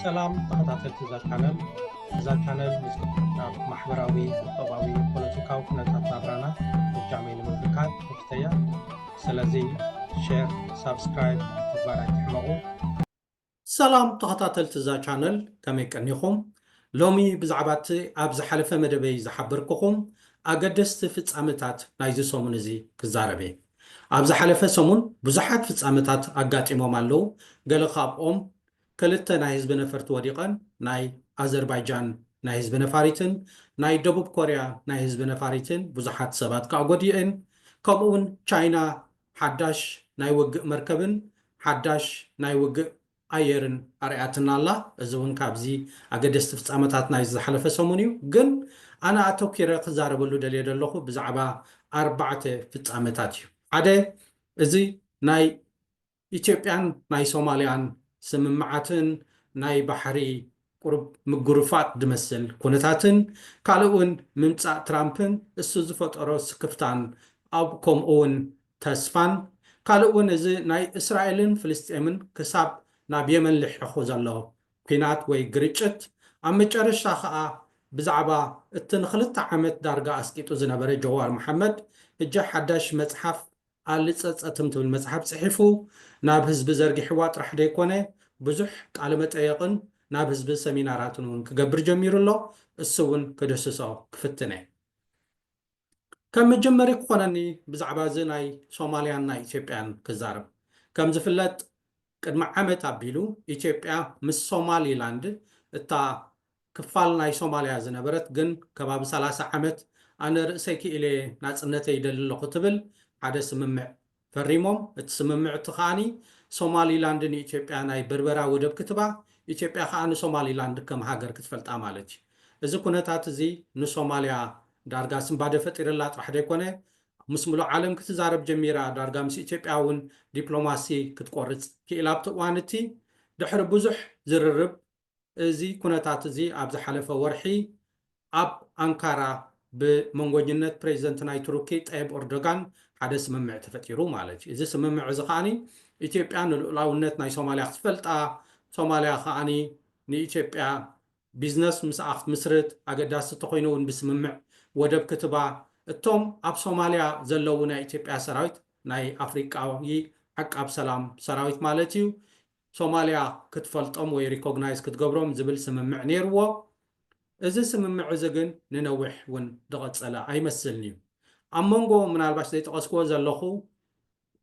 ሰላም ተኸታተልቲ እዛ ቻነል። እዛ ቻነል ምስ ኣብ ማሕበራዊ፣ ቁጠባዊ፣ ፖለቲካዊ ኩነታት ናብራና ፍጃመይ ንምምልካት ንፍተያ። ስለዚ ሼር፣ ሳብስክራይብ ምግባር ኣይትሕመቑ። ሰላም ተኸታተልቲ እዛ ቻነል፣ ከመይ ቀኒኹም? ሎሚ ብዛዕባ እቲ ኣብ ዝሓለፈ መደበይ ዝሓበርኩኹም ኣገደስቲ ፍጻመታት ናይዚ ሰሙን እዚ ክዛረብ እየ። ኣብ ዝሓለፈ ሰሙን ብዙሓት ፍጻመታት ኣጋጢሞም ኣለዉ። ገለ ካብኦም ክልተ ናይ ህዝቢ ነፈርቲ ወዲቐን፣ ናይ ኣዘርባይጃን ናይ ህዝቢ ነፋሪትን ናይ ደቡብ ኮርያ ናይ ህዝቢ ነፋሪትን ብዙሓት ሰባት ከኣ ጎዲኤን። ከምኡ እውን ቻይና ሓዳሽ ናይ ውግእ መርከብን ሓዳሽ ናይ ውግእ ኣየርን ኣርያትና ኣላ። እዚ እውን ካብዚ ኣገደስቲ ፍጻመታት ናይ ዝሓለፈ ሰሙን እዩ። ግን ኣነ ኣተኪረ ክዛረበሉ ደልየ ዘለኹ ብዛዕባ ኣርባዕተ ፍጻመታት እዩ። ሓደ፣ እዚ ናይ ኢትዮጵያን ናይ ሶማልያን ስምምዓትን ናይ ባሕሪ ቁሩብ ምጉርፋጥ ዝመስል ኩነታትን፣ ካልእ እውን ምምጻእ ትራምፕን እሱ ዝፈጠሮ ስክፍታን ኣብ ከምኡ እውን ተስፋን፣ ካልእ እውን እዚ ናይ እስራኤልን ፍልስጤምን ክሳብ ናብ የመን ልሒኹ ዘሎ ኲናት ወይ ግርጭት፣ ኣብ መጨረሽታ ኸኣ ብዛዕባ እቲ ንኽልተ ዓመት ዳርጋ ኣስቂጡ ዝነበረ ጀዋር መሓመድ፣ ሕጂ ሓዳሽ መጽሓፍ ኣልጸጸትም ትብል መጽሓፍ ጽሒፉ ናብ ህዝቢ ዘርጊሕዋ ጥራሕ ደይኮነ፣ ብዙሕ ቃለ መጠየቕን ናብ ህዝቢ ሰሚናራትን እውን ክገብር ጀሚሩ ኣሎ። እሱ እውን ክድህስሶ ክፍትነ። ከም መጀመሪ ክኾነኒ ብዛዕባ እዚ ናይ ሶማልያን ናይ ኢትዮጵያን ክዛረብ። ከም ዝፍለጥ ቅድሚ ዓመት ኣቢሉ ኢትዮጵያ ምስ ሶማሊላንድ እታ ክፋል ናይ ሶማልያ ዝነበረት ግን ከባቢ ሰላሳ ዓመት ኣነ ርእሰይ ክኢለ ናጽነተይ ይደሊ ኣለኹ ትብል ሓደ ስምምዕ ፈሪሞም። እቲ ስምምዕ እቲ ከኣኒ ሶማሊላንድ ንኢትዮጵያ ናይ በርበራ ወደብ ክትባ፣ ኢትዮጵያ ከኣ ንሶማሊላንድ ከም ሃገር ክትፈልጣ ማለት እዩ። እዚ ኩነታት እዚ ንሶማልያ ዳርጋ ስንባደ ፈጢርላ ጥራሕ ዘይኮነ ምስ ምሉእ ዓለም ክትዛረብ ጀሚራ፣ ዳርጋ ምስ ኢትዮጵያ እውን ዲፕሎማሲ ክትቆርጽ ክኢላ ኣብቲ እዋን እቲ። ድሕሪ ብዙሕ ዝርርብ እዚ ኩነታት እዚ ኣብ ዝሓለፈ ወርሒ ኣብ ኣንካራ ብመንጎኝነት ፕሬዚደንት ናይ ቱርኪ ጠየብ ኦርዶጋን ሓደ ስምምዕ ተፈጢሩ ማለት እዩ። እዚ ስምምዕ እዚ ከዓኒ ኢትዮጵያ ንልኡላውነት ናይ ሶማልያ ክትፈልጣ፣ ሶማልያ ከዓኒ ንኢትዮጵያ ቢዝነስ ምስኣ ክትምስርት ኣገዳሲ ተኮይኑ እውን ብስምምዕ ወደብ ክትባ፣ እቶም ኣብ ሶማልያ ዘለዉ ናይ ኢትዮጵያ ሰራዊት ናይ ኣፍሪቃዊ ዓቃብ ሰላም ሰራዊት ማለት እዩ፣ ሶማልያ ክትፈልጦም ወይ ሪኮግናይዝ ክትገብሮም ዝብል ስምምዕ ነይርዎ። እዚ ስምምዕ እዚ ግን ንነዊሕ እውን ዝቐጸለ ኣይመስልን እዩ። ኣብ መንጎ ምናልባሽ ዘይጠቐስክዎ ዘለኹ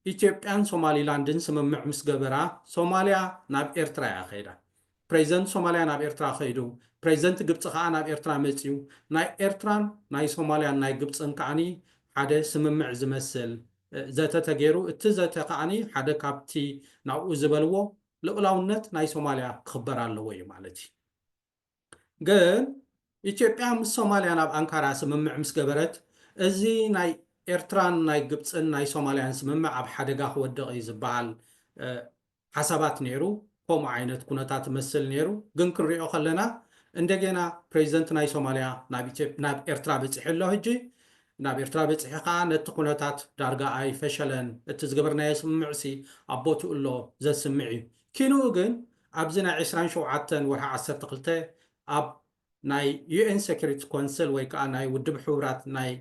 ኢትዮጵያን ሶማሊላንድን ስምምዕ ምስ ገበራ ሶማልያ ናብ ኤርትራ እያ ከይዳ። ፕሬዚደንት ሶማልያ ናብ ኤርትራ ከይዱ፣ ፕሬዚደንት ግብፂ ከዓ ናብ ኤርትራ መፅዩ። ናይ ኤርትራን ናይ ሶማልያን ናይ ግብፅን ከዓኒ ሓደ ስምምዕ ዝመስል ዘተ ተገይሩ፣ እቲ ዘተ ከዓኒ ሓደ ካብቲ ናብኡ ዝበልዎ ልኡላውነት ናይ ሶማልያ ክኽበር ኣለዎ እዩ ማለት እዩ። ግን ኢትዮጵያ ምስ ሶማልያ ናብ ኣንካራ ስምምዕ ምስ ገበረት፣ እዚ ናይ ኤርትራን ናይ ግብፅን ናይ ሶማልያን ስምምዕ ኣብ ሓደጋ ክወድቕ እዩ ዝበሃል ሓሳባት ነይሩ። ከምኡ ዓይነት ኩነታት ይመስል ነይሩ። ግን ክንሪኦ ከለና እንደገና ፕሬዚደንት ናይ ሶማልያ ናብ ኤርትራ በፂሑ ኣሎ። ሕጂ ናብ ኤርትራ በፂሑ ከዓ ነቲ ኩነታት ዳርጋ ኣይፈሸለን። እቲ ዝገበርናዮ ስምምዕሲ ኣብ ቦትኡ ኣሎ፣ ዘስምዕ እዩ። ኪንኡ ግን ኣብዚ ናይ ዕስራን ሸውዓተን ወርሒ ዓሰርተ ክልተ ኣብ ናይ ዩ ኤን ሴኩሪቲ ኮንስል ወይ ከዓ ናይ ውድብ ሕቡራት ናይ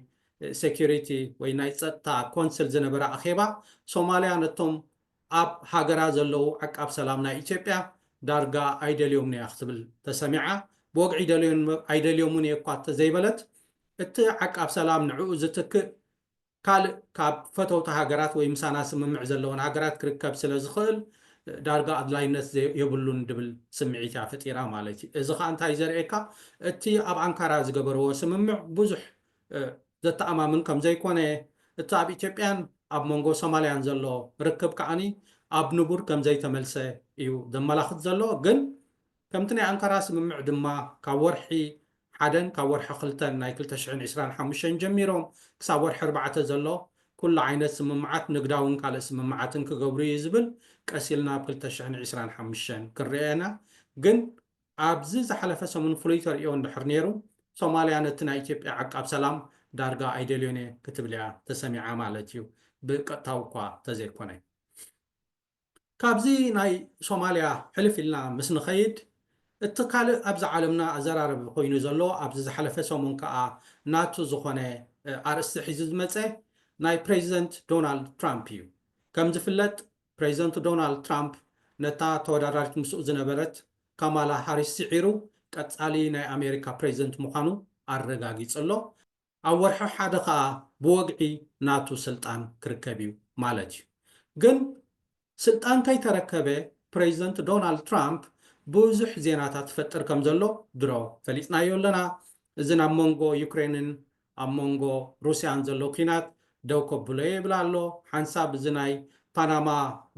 ሴኩሪቲ ወይ ናይ ፀጥታ ኮንስል ዝነበረ ኣኼባ ሶማልያ ነቶም ኣብ ሃገራ ዘለዉ ዓቃብ ሰላም ናይ ኢትዮጵያ ዳርጋ ኣይደልዮምን እያ ክትብል ተሰሚዓ። ብወግዒ ኣይደልዮምን እየ እኳ እንተዘይበለት፣ እቲ ዓቃብ ሰላም ንዕኡ ዝትክእ ካልእ ካብ ፈተውቲ ሃገራት ወይ ምሳና ስምምዕ ዘለወን ሃገራት ክርከብ ስለ ዝኽእል ዳርጋ ኣድላይነት የብሉን ድብል ስምዒት እያ ፈጢራ ማለት እዩ። እዚ ከዓ እንታይ ዘርእየካ፣ እቲ ኣብ ኣንካራ ዝገበርዎ ስምምዕ ብዙሕ ዘተኣማምን ከም ዘይኮነ፣ እቲ ኣብ ኢትዮጵያን ኣብ መንጎ ሶማልያን ዘሎ ርክብ ከዓኒ ኣብ ንቡር ከም ዘይተመልሰ እዩ ዘመላኽት ዘሎ። ግን ከምቲ ናይ ኣንካራ ስምምዕ ድማ ካብ ወርሒ ሓደን ካብ ወርሒ ክልተን ናይ ክልተ ሽሕን ዕስራን ሓሙሽተን ጀሚሮም ክሳብ ወርሒ ኣርባዕተ ዘሎ ኩሉ ዓይነት ስምምዓት ንግዳውን ካልእ ስምምዓትን ክገብሩ እዩ ዝብል ቀስ ኢልና ኣብ ክልተ ሽሕን ዕስራን ሓሙሽተን ክንሪኦ ኢና። ግን ኣብዚ ዝሓለፈ ሰሙን ፍሉይ ተርእዮ እንድሕር ነይሩ፣ ሶማልያ ነቲ ናይ ኢትዮጵያ ዓቃብ ሰላም ዳርጋ ኣይደልዮን እየ ክትብል እያ ተሰሚዓ ማለት እዩ፣ ብቀጥታዊ እኳ ተዘይኮነ። ካብዚ ናይ ሶማልያ ሕልፍ ኢልና ምስ ንኸይድ፣ እቲ ካልእ ኣብዚ ዓለምና ኣዘራረቢ ኮይኑ ዘሎ ኣብዚ ዝሓለፈ ሰሙን ከዓ ናቱ ዝኾነ ኣርእስቲ ሒዙ ዝመፀ ናይ ፕሬዚደንት ዶናልድ ትራምፕ እዩ። ከም ዝፍለጥ ፕሬዚደንት ዶናልድ ትራምፕ ነታ ተወዳዳሪት ምስኡ ዝነበረት ካማላ ሃሪስ ስዒሩ ቀፃሊ ናይ ኣሜሪካ ፕሬዚደንት ምዃኑ ኣረጋጊፁ ኣሎ። ኣብ ወርሒ ሓደ ከዓ ብወግዒ ናቱ ስልጣን ክርከብ እዩ ማለት እዩ። ግን ስልጣን ከይተረከበ ፕሬዚደንት ዶናልድ ትራምፕ ብዙሕ ዜናታት ትፈጥር ከም ዘሎ ድሮ ፈሊጥናዮ ኣለና። እዚ ናብ መንጎ ዩክሬንን ኣብ መንጎ ሩስያን ዘሎ ኲናት ደው ከብሎ ይብል ኣሎ። ሓንሳብ እዚ ናይ ፓናማ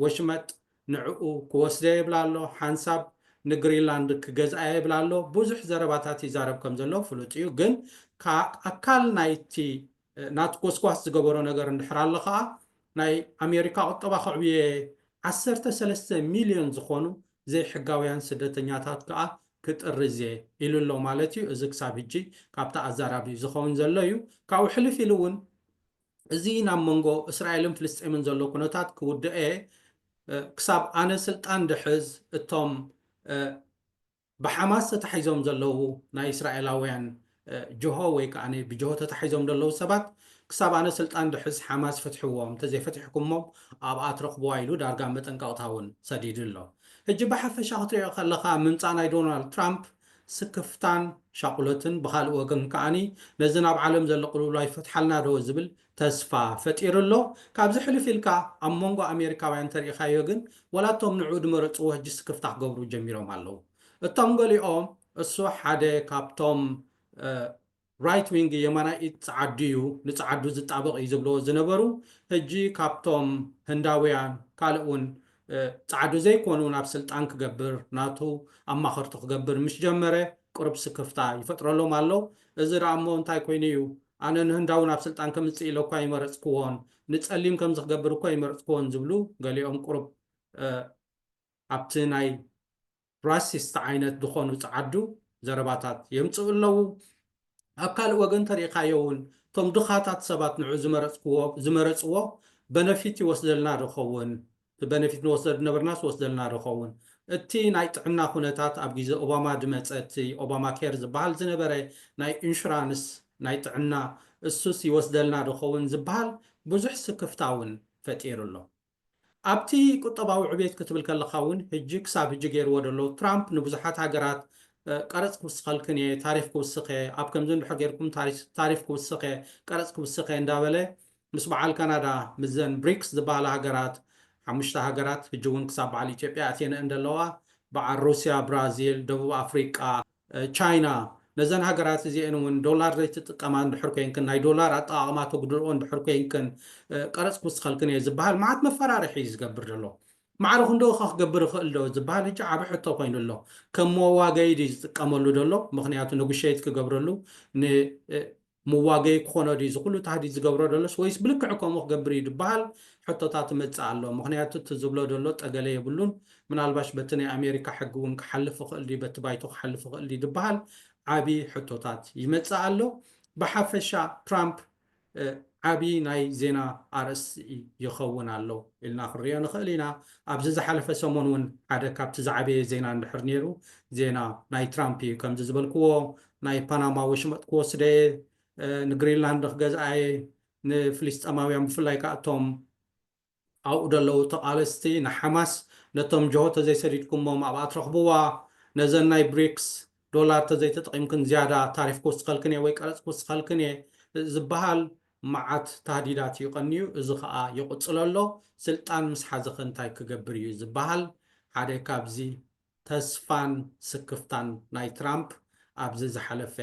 ወሽመጥ ንዕኡ ክወስደ ይብል ኣሎ። ሓንሳብ ንግሪንላንድ ክገዝኣ ይብል ኣሎ። ብዙሕ ዘረባታት ይዛረብ ከም ዘሎ ፍሉጥ እዩ። ግን ኣካል ናይቲ ናቲ ጎስጓስ ዝገበሮ ነገር እንድሕር ኣሎ ከዓ ናይ ኣሜሪካ ቁጠባ ከዕብየ ዓሰርተ ሰለስተ ሚልዮን ዝኾኑ ዘይሕጋውያን ስደተኛታት ከዓ ክጥርዝ እየ ኢሉ ኣሎ ማለት እዩ። እዚ ክሳብ ሕጂ ካብቲ ኣዛራቢ ዝኸውን ዘሎ እዩ። ካብኡ ሕልፍ ኢሉ እውን እዚ ናብ መንጎ እስራኤልን ፍልስጤምን ዘሎ ኩነታት ክውድአ ክሳብ ኣነ ስልጣን ድሕዝ እቶም ብሓማስ ተታሒዞም ዘለዉ ናይ እስራኤላውያን ጅሆ ወይ ከዓ ብጅሆ ተታሒዞም ዘለዉ ሰባት ክሳብ ኣነ ስልጣን ድሕዝ ሓማስ ፍትሕዎም፣ እንተዘይፈቲሕኩሞም ኣብኣ ትረኽብዋ ኢሉ ዳርጋ መጠንቀቕታ እውን ሰዲዱ ኣሎ። ሕጂ ብሓፈሻ ክትሪኦ ከለኻ ምምፃእ ናይ ዶናልድ ትራምፕ ስክፍታን ሻቁሎትን ብካልእ ወገን ከዓኒ ነዚ ናብ ዓለም ዘሎ ቅልውላው ይፈትሓልና ዶ ዝብል ተስፋ ፈጢሩ ኣሎ። ካብዚ ሕልፍ ኢልካ ኣብ መንጎ ኣሜሪካውያን ተሪኢኻዮ ግን ዋላ እቶም ንዕኡ ድመረፅዎ ሕጂ ስክፍታ ክገብሩ ጀሚሮም ኣለዉ። እቶም ገሊኦም እሱ ሓደ ካብቶም ራይት ዊንግ የማናይ ኢድ ጸዓዱ እዩ፣ ንጸዓዱ ዝጣበቕ እዩ ዝብልዎ ዝነበሩ፣ ሕጂ ካብቶም ህንዳውያን ካልእ እውን ጸዓዱ ዘይኮኑ ናብ ስልጣን ክገብር ናቱ ኣማኸርቱ ክገብር ምስ ጀመረ ቁሩብ ስክፍታ ይፈጥረሎም ኣሎ። እዚ ደኣ እሞ እንታይ ኮይኑ እዩ? ኣነ ንህንዳዊ ናብ ስልጣን ከምጽእ ኢለ እኳ ይመረጽክዎን ንጸሊም ከምዚ ክገብር እኳ ይመረጽክዎን ዝብሉ ገሊኦም ቁሩብ ኣብቲ ናይ ራሲስት ዓይነት ዝኾኑ ጸዓዱ ዘረባታት የምጽኡ ኣለዉ። ኣብ ካልእ ወገን ተሪእኻዮ እውን እቶም ድኻታት ሰባት ንዑ ዝመረጽዎ በነፊት ይወስደልና ዶ ኸውን? እቲ በነፊት ንወስደ ዝነበርናስ ወስደልና ዶ ኸውን? እቲ ናይ ጥዕና ኩነታት ኣብ ግዜ ኦባማ ድመጸ እቲ ኦባማ ኬር ዝበሃል ዝነበረ ናይ ኢንሹራንስ ናይ ጥዕና እሱስ ይወስደልና ዶ ኸውን ዝበሃል ብዙሕ ስክፍታ እውን ፈጢሩ ኣሎ። ኣብቲ ቁጠባዊ ዕቤት ክትብል ከለኻ እውን ሕጂ ክሳብ ሕጂ ገይርዎ ዘሎ ትራምፕ ንብዙሓት ሃገራት ቀረፅ ክውስኸልክን እየ፣ ታሪፍ ክውስኸ፣ ኣብ ከምዚ እንድሕር ገይርኩም ታሪፍ ክውስኸ፣ ቀረፅ ክውስኸ እንዳበለ ምስ በዓል ካናዳ ምስዘን ብሪክስ ዝበሃላ ሃገራት ሓሙሽተ ሃገራት ሕጂ እውን ክሳብ በዓል ኢትዮጵያ ኣትየንአን ዘለዋ በዓል ሩስያ፣ ብራዚል፣ ደቡብ ኣፍሪቃ፣ ቻይና ነዘን ሃገራት እዚአን እውን ዶላር ዘይትጥቀማ እንድሕር ኮይንክን ናይ ዶላር ኣጠቃቅማ ተጉድልኦ እንድሕር ኮይንክን ቀረፅ ክውስኸልክን እየ ዝበሃል መዓት መፈራርሒ እዩ ዝገብር ዘሎ። ማዕረ ክንደኡ ከ ክገብር ይኽእል ዶ ዝበሃል ሕጂ ዓብ ሕቶ ኮይኑ ኣሎ። ከም መዋገይ ድዩ ዝጥቀመሉ ዘሎ? ምክንያቱ ነጉሸይት ክገብረሉ ምዋገይ ክኾኖ ድዩ ዝኩሉ ታህዲድ ዝገብሮ ደሎስ ወይስ ብልክዕ ከምኡ ክገብር እዩ ዝበሃል ሕቶታት ይመፅእ ኣሎ። ምክንያቱ እቲ ዝብሎ ደሎ ጠገለ የብሉን። ምናልባሽ በቲ ናይ ኣሜሪካ ሕጊ እውን ክሓልፍ ይኽእል ድዩ በቲ ባይቶ ክሓልፍ ይኽእል ድዩ ዝበሃል ዓብዪ ሕቶታት ይመፅእ ኣሎ። ብሓፈሻ ትራምፕ ዓብዪ ናይ ዜና ኣርእስቲ ይኸውን ኣሎ ኢልና ክንሪኦ ንኽእል ኢና። ኣብዚ ዝሓለፈ ሰሞን እውን ሓደ ካብቲ ዝዓበየ ዜና እንድሕር ነይሩ ዜና ናይ ትራምፕ እዩ። ከምዚ ዝበልክዎ ናይ ፓናማ ወሽመጥ ክወስደ ንግሪንላንድ ክገዝኣየ ንፍልስጠማውያን ብፍላይ ከዓ እቶም ኣብኡ ዘለዉ ተቓለስቲ ንሓማስ ነቶም ጅሆ ተዘይሰዲድኩሞም ኣብኣ ትረኽብዋ ነዘን ናይ ብሪክስ ዶላር ተዘይተጠቒምክን ዝያዳ ታሪፍ ክውስኸልክን እየ ወይ ቀረፅ ክውስኸልክን እየ ዝበሃል መዓት ታህዲዳት እዩ ቀንዩ። እዚ ከዓ ይቕፅሎ ኣሎ። ስልጣን ምስ ሓዘኸ እንታይ ክገብር እዩ ዝበሃል ሓደ ካብዚ ተስፋን ስክፍታን ናይ ትራምፕ ኣብዚ ዝሓለፈ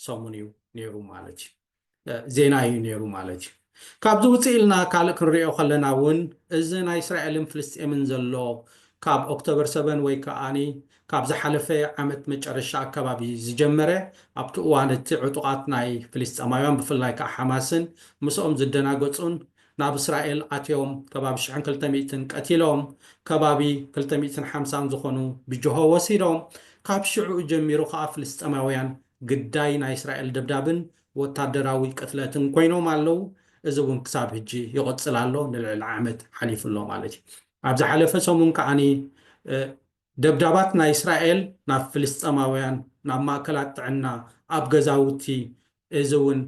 ሰሙን እዩ ነይሩ ማለት እዩ። ዜና እዩ ነይሩ ማለት እዩ። ካብዚ ውፅእ ኢልና ካልእ ክንሪኦ ከለና እውን እዚ ናይ እስራኤልን ፍልስጤምን ዘሎ ካብ ኦክቶበር ሰበን ወይ ከዓኒ ካብ ዝሓለፈ ዓመት መጨረሻ ኣከባቢ ዝጀመረ ኣብቲ እዋን እቲ ዕጡቓት ናይ ፍልስጤማውያን ብፍላይ ከዓ ሓማስን ምስኦም ዝደናገፁን ናብ እስራኤል ኣትዮም ከባቢ ሽሕን ክልተ ሚእትን ቀቲሎም ከባቢ ክልተ ሚእትን ሓምሳን ዝኾኑ ብጅሆ ወሲዶም ካብ ሽዑ ጀሚሩ ከዓ ፍልስጤማውያን ግዳይ ናይ እስራኤል ደብዳብን ወታደራዊ ቅትለትን ኮይኖም ኣለዉ። እዚ እውን ክሳብ ሕጂ ይቕፅል ኣሎ። ንልዕሊ ዓመት ሓሊፉ ኣሎ ማለት እዩ። ኣብ ዝሓለፈ ሰሙን ከዓኒ ደብዳባት ናይ እስራኤል ናብ ፍልስጤማውያን፣ ናብ ማእከላት ጥዕና፣ ኣብ ገዛውቲ፣ እዚ እውን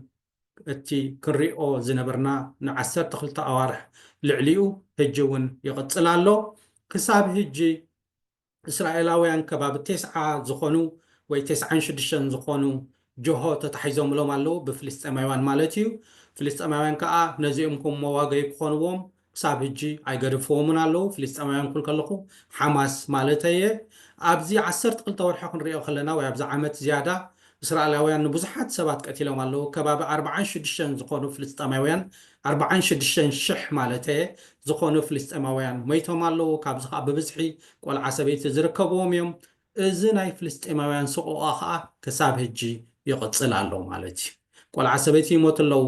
እቲ ክንሪኦ ዝነበርና ንዓሰርተ ክልተ ኣዋርሕ ልዕሊኡ ሕጂ እውን ይቕጽል ኣሎ። ክሳብ ሕጂ እስራኤላውያን ከባቢ ተስዓ ዝኾኑ ወይ ተስዓን ሽዱሽተን ዝኾኑ ጆሆ ተታሒዞምሎም ኣለዉ፣ ብፍልስጤማውያን ማለት እዩ። ፍልስጤማውያን ከዓ ነዚኦም ከም መዋገዪ ክኾንዎም ክሳብ ሕጂ ኣይገደፍዎምን ኣለዉ። ፍልስጤማውያን ክብል ከለኹ ሓማስ ማለተይ እየ። ኣብዚ ዓሰርተ ክልተ ወርሒ ክንሪኦ ከለና ወይ ኣብዚ ዓመት ዝያዳ እስራኤላውያን ንብዙሓት ሰባት ቀቲሎም ኣለዉ። ከባቢ ኣርብዓን ሽዱሽተን ዝኾኑ ፍልስጤማውያን፣ ኣርብዓን ሽዱሽተን ሽሕ ማለተይ እየ፣ ዝኾኑ ፍልስጤማውያን ሞይቶም ኣለዉ። ካብዚ ከዓ ብብዝሒ ቆልዓ ሰበይቲ ዝርከብዎም እዮም። እዚ ናይ ፍልስጤማውያን ሰቆቓ ከዓ ክሳብ ሕጂ ይቕጽል ኣሎ ማለት እዩ። ቆልዓ ሰበይቲ ይሞቱ ኣለዉ።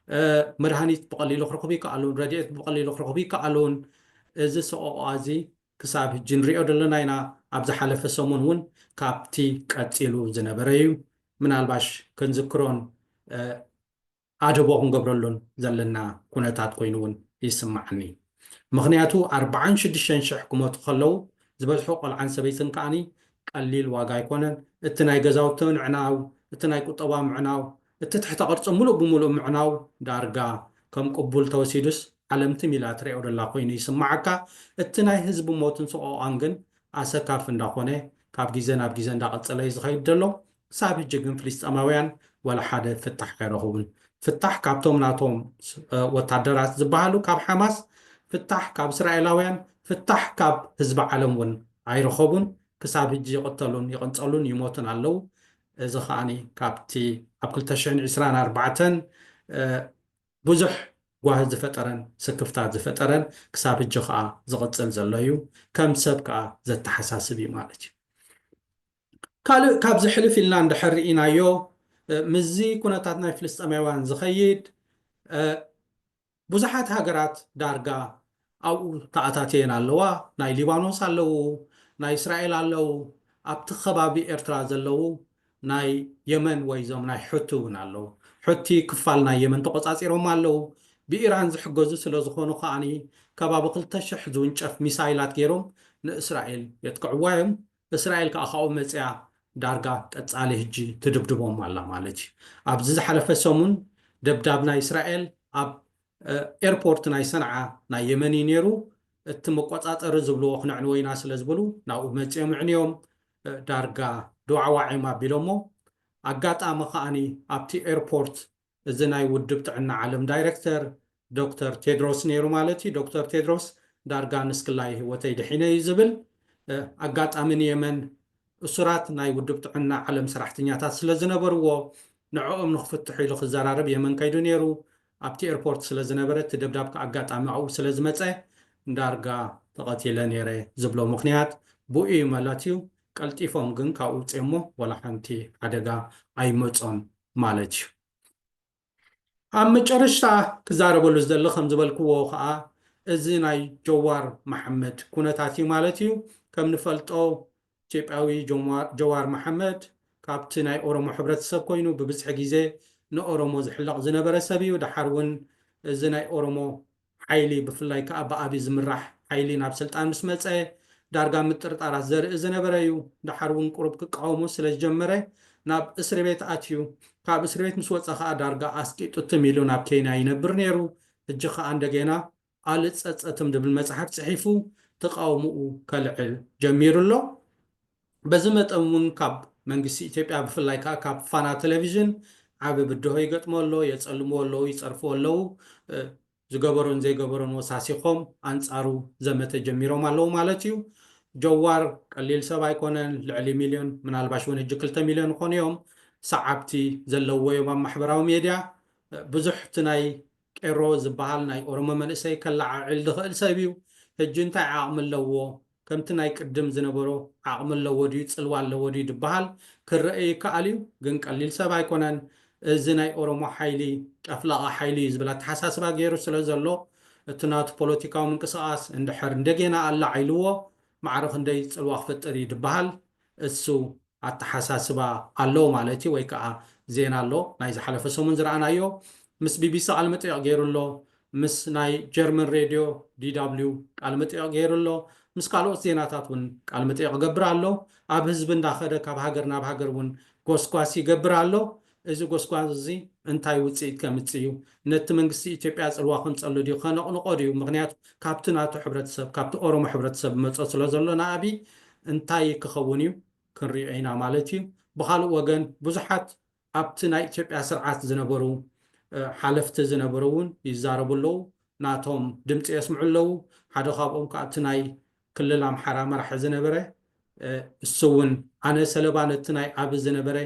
እ፣ መድሃኒት ብቐሊሉ ክረኽቡ ይከኣሉን፣ ረድኤት ብቐሊሉ ክረኽቡ ይከኣሉን። እዚ ሰቆቓ እዚ ክሳብ ሕጂ ንሪኦ ዘለና ኢና። ኣብ ዝሓለፈ ሰሙን እውን ካብቲ ቀጺሉ ዝነበረ እዩ። ምናልባሽ ክንዝክሮን፣ እ፣ ኣድህቦ ክንገብረሉን ዘለና ኩነታት ኮይኑ እውን ይስማዓኒ። ምኽንያቱ ኣርብዓን ሽዱሽተን ሽሕ ክሞቱ ከለዉ ዝበዝሑ ቆልዓን ሰበይትን ከዓኒ ቀሊል ዋጋ ኣይኮነን። እቲ ናይ ገዛውቲ ምዕናው፣ እቲ ናይ ቁጠባ ምዕናው፣ እቲ ትሕተ ቅርጺ ሙሉእ ብሙሉእ ምዕናው ዳርጋ ከም ቅቡል ተወሲዱስ ዓለም ትም ኢላ ትሪኦ ደላ ኮይኑ ይስማዓካ። እቲ ናይ ህዝቢ ሞትን ሰቆቓን ግን ኣሰካፊ እንዳኾነ ካብ ግዜ ናብ ግዜ እንዳቐጸለ እዩ ዝኸይድ ዘሎ። ክሳብ ሕጂ ግን ፍልስጤማውያን ዋላ ሓደ ፍታሕ ኣይረኸቡን። ፍታሕ ካብቶም ናቶም፣ እ፣ ወታደራት ዝበሃሉ ካብ ሓማስ፣ ፍታሕ ካብ እስራኤላውያን፣ ፍታሕ ካብ ህዝቢ ዓለም እውን ኣይረኸቡን። ክሳብ ሕጂ ይቕተሉን ይቕንጸሉን ይሞቱን ኣለዉ። እዚ ከዓኒ ካብቲ ኣብ ክልተ ሽሕን ዕስራን ኣርባዕተን፣ እ፣ ብዙሕ ጓሂ ዝፈጠረን ስክፍታት ዝፈጠረን ክሳብ ሕጂ ከኣ ዝቕጽል ዘሎ እዩ። ከም ሰብ ከኣ ዘተሓሳስብ እዩ ማለት እዩ። ካልእ ካብዚ ሕልፍ ኢልና እንድሕር ርኢናዮ፣ እ፣ ምስዚ ኩነታት ናይ ፍልስጤማውያን ዝኸይድ፣ እ፣ ብዙሓት ሃገራት ዳርጋ ኣብኡ ተኣታትየን ኣለዋ። ናይ ሊባኖስ ኣለዉ፣ ናይ እስራኤል ኣለዉ፣ ኣብቲ ከባቢ ኤርትራ ዘለዉ ናይ የመን ወይ እዞም ናይ ሑቲ እውን ኣለዉ። ሑቲ ክፋል ናይ የመን ተቖጻጺሮም ኣለዉ። ብኢራን ዝሕገዙ ስለ ዝኾኑ ከኣኒ ከባቢ ክልተ ሽሕ ዝውንጨፍ ሚሳይላት ገይሮም ንእስራኤል የጥቅዕዋ እዮም። እስራኤል ከኣ ካብኡ መጽያ ዳርጋ ቀጻሊ ሕጂ ትድብድቦም ኣላ ማለት እዩ። ኣብዚ ዝሓለፈ ሰሙን ደብዳብ ናይ እስራኤል ኣብ፣ እ፣ ኤርፖርት ናይ ሰንዓ ናይ የመን እዩ ነይሩ። እቲ መቆጻጸሪ ዝብልዎ ክነዕንዎ ኢና ስለ ዝበሉ ናብኡ መጺኦም ኣዕንዮም፣ እ፣ ዳርጋ ድዋዕዋዕ እዮም ኣቢሎሞ። ኣጋጣሚ ከኣኒ ኣብቲ ኤርፖርት እዚ ናይ ውድብ ጥዕና ዓለም ዳይሬክተር ዶክተር ቴድሮስ ነይሩ ማለት እዩ። ዶክተር ቴድሮስ ዳርጋ ንስክላይ ህይወተይ ድሒነ እዩ ዝብል። እ፣ ኣጋጣሚ ንየመን እሱራት ናይ ውድብ ጥዕና ዓለም ሰራሕተኛታት ስለ ዝነበርዎ ንዕኦም ንክፍትሑ ኢሉ ክዘራረብ የመን ከይዱ ነይሩ። ኣብቲ ኤርፖርት ስለ ዝነበረ እቲ ደብዳብ ከኣ ኣጋጣሚ ኣብኡ ስለ ዝመጸ ዳርጋ ተቐቲለ ነይረ ዝብሎ ምኽንያት ብኡ እዩ ማለት እዩ። ቀልጢፎም ግን ካብኡ ውፅኦሞ ዋላ ሓንቲ ሓደጋ ኣይመጾን ማለት እዩ። ኣብ መጨረሽታ ክዛረበሉ ዝደሊ ከም ዝበልክዎ ከዓ እዚ ናይ ጀዋር መሓመድ ኩነታት እዩ ማለት እዩ። ከም ንፈልጦ ኢትዮጵያዊ ጀዋር፣ ጀዋር መሓመድ ካብቲ ናይ ኦሮሞ ሕብረተሰብ ኮይኑ ብብዝሒ ግዜ ንኦሮሞ ዝሕለቕ ዝነበረ ሰብ እዩ። ደሓር እውን እዚ ናይ ኦሮሞ ሓይሊ ብፍላይ ከዓ ብኣቢ ዝምራሕ ሓይሊ ናብ ስልጣን ምስ መፀ ዳርጋ ምጥርጣራት ዘርኢ ዝነበረ እዩ። ደሓር እውን ቁሩብ ክቃወሞ ስለ ዝጀመረ ናብ እስሪ ቤት ኣትዩ። ካብ እስሪ ቤት ምስ ወፀ ከዓ ዳርጋ ኣስቂጡ ትም ኢሉ ናብ ኬንያ ይነብር ነይሩ። ሕጂ ከዓ እንደገና ኣልፀፀትም ዝብል መፅሓፍ ፅሒፉ ተቃውምኡ ከልዕል ጀሚሩ ኣሎ። በዚ መጠን እውን ካብ መንግስቲ ኢትዮጵያ ብፍላይ ከዓ ካብ ፋና ቴሌቪዥን ዓቢ ብድሆ ይገጥሞ ኣሎ፣ የፀልምዎ ኣለዉ፣ ይፀርፍዎ ኣለዉ። እ፣ ዝገበሮን ዘይገበሮን ወሳሲኾም ኣንፃሩ ዘመተ ጀሚሮም ኣለዉ ማለት እዩ። ጀዋር ቀሊል ሰብ ኣይኮነን። ልዕሊ ሚልዮን፣ ምናልባሽ እውን ሕጂ ክልተ ሚልዮን ይኾኑ እዮም ሰዓብቲ ዘለውዎ እዮም ኣብ ማሕበራዊ ሜድያ። ብዙሕ እቲ ናይ ቄሮ ዝበሃል ናይ ኦሮሞ መንእሰይ ከለዓዕል ዝኽእል ሰብ እዩ። ሕጂ እንታይ ዓቕሚ ኣለዎ? ከምቲ ናይ ቅድም ዝነበሮ ዓቕሚ ኣለዎ ድዩ፣ ጽልዋ ኣለዎ ድዩ ዝበሃል ክረአ ይከኣል እዩ። ግን ቀሊል ሰብ ኣይኮነን። እዚ ናይ ኦሮሞ ሓይሊ ጨፍላቒ ሓይሊ እዩ ዝብል ኣተሓሳስባ ገይሩ ስለ ዘሎ እቲ ናቱ ፖለቲካዊ ምንቅስቓስ እንድሕር እንደገና ኣላዒልዎ ማዕረ ክንደይ ጽልዋ ክፈጥር እዩ ዝበሃል እሱ ኣተሓሳስባ ኣሎ ማለት እዩ፣ ወይ ከዓ ዜና ኣሎ። ናይ ዝሓለፈ ሰሙን ዝረኣናዮ ምስ ቢቢሲ ቃለ መጠይቕ ገይሩ ኣሎ፣ ምስ ናይ ጀርመን ሬድዮ ዲ ደብሊው ቃለ መጠይቕ ገይሩ ኣሎ፣ ምስ ካልኦት ዜናታት እውን ቃል መጠይቕ ይገብር ኣሎ። ኣብ ህዝቢ እንዳኸደ ካብ ሃገር ናብ ሃገር እውን ጎስጓስ ይገብር ኣሎ። እዚ ጎስጓስ እዚ እንታይ ውፅኢት ከምፅእ እዩ? ነቲ መንግስቲ ኢትዮጵያ ፅልዋ ከምፀሉ ድዩ? ከነቕንቆ ድዩ? ምክንያቱ ካብቲ ናቱ ሕብረተሰብ፣ ካብቲ ኦሮሞ ሕብረተሰብ መፀ ስለ ዘሎ ንኣብይ እንታይ ክኸውን እዩ ክንሪኦ ኢና ማለት እዩ። ብኻልእ ወገን ብዙሓት ኣብቲ ናይ ኢትዮጵያ ስርዓት ዝነበሩ ሓለፍቲ ዝነበሩ እውን ይዛረቡ ኣለዉ። ናቶም ድምፂ የስምዑ ኣለዉ። ሓደ ካብኦም ከዓ እቲ ናይ ክልል ኣምሓራ መራሒ ዝነበረ እሱ እውን ኣነ ሰለባ ነቲ ናይ ኣብ ዝነበረ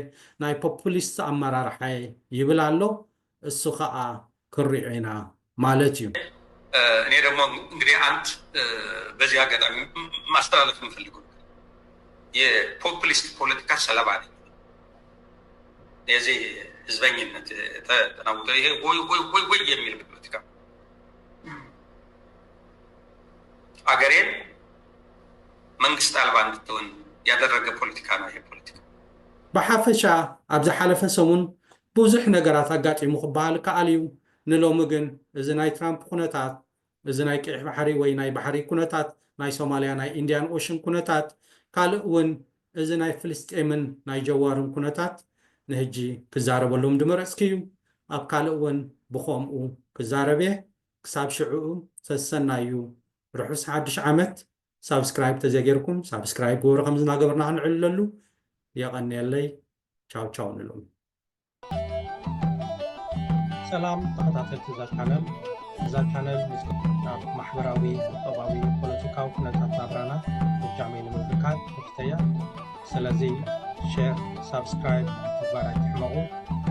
ናይ ፖፑሊስት ኣመራርሓ ይብል ኣሎ። እሱ ከዓ ክንሪኦ ኢና ማለት እዩ። እኔ ደግሞ እንግዲህ አንድ በዚህ አጋጣሚ ማስተላለፍ የምፈልገው የፖፑሊስት ፖለቲካ ሰለባ ነኝ። የዚህ ህዝበኝነት ተናውጠ ይሄ ወይ ወይ ወይ ወይ የሚል ፖለቲካ አገሬን መንግስት አልባ እንድትሆን ያደረገ ፖለቲካ ነው ይሄ ፖለቲካ። ብሓፈሻ ኣብ ዝሓለፈ ሰሙን ብዙሕ ነገራት ኣጋጢሙ ክበሃል ከኣል እዩ። ንሎሚ ግን እዚ ናይ ትራምፕ ኩነታት፣ እዚ ናይ ቀይሕ ባሕሪ ወይ ናይ ባሕሪ ኩነታት፣ ናይ ሶማልያ ናይ ኢንዲያን ኦሽን ኩነታት፣ ካልእ እውን እዚ ናይ ፍልስጤምን ናይ ጀዋርን ኩነታት ንህጂ ክዛረበሎም ድመረፅኪ እዩ። ኣብ ካልእ እውን ብኸምኡ ክዛረብ እየ። ክሳብ ሽዕኡ ሰሰናዩ ርሑስ ሓድሽ ዓመት። ሳብስክራይብ ተዘይገይርኩም ሳብስክራይብ ግበሩ። ከምዚ እናገበርና ክንዕልለሉ። የቐንየለይ። ቻው ቻው ንሎም። ሰላም ተኸታተልቲ እዛ ቻነል። እዛ ቻነል ምስ ኣብ ማሕበራዊ፣ ቁጠባዊ፣ ፖለቲካዊ ኩነታት ናብራና እጃመይ ንምብርካት ክፍተያ። ስለዚ ሼር፣ ሳብስክራይብ ምግባር ኣይትሕመቑ።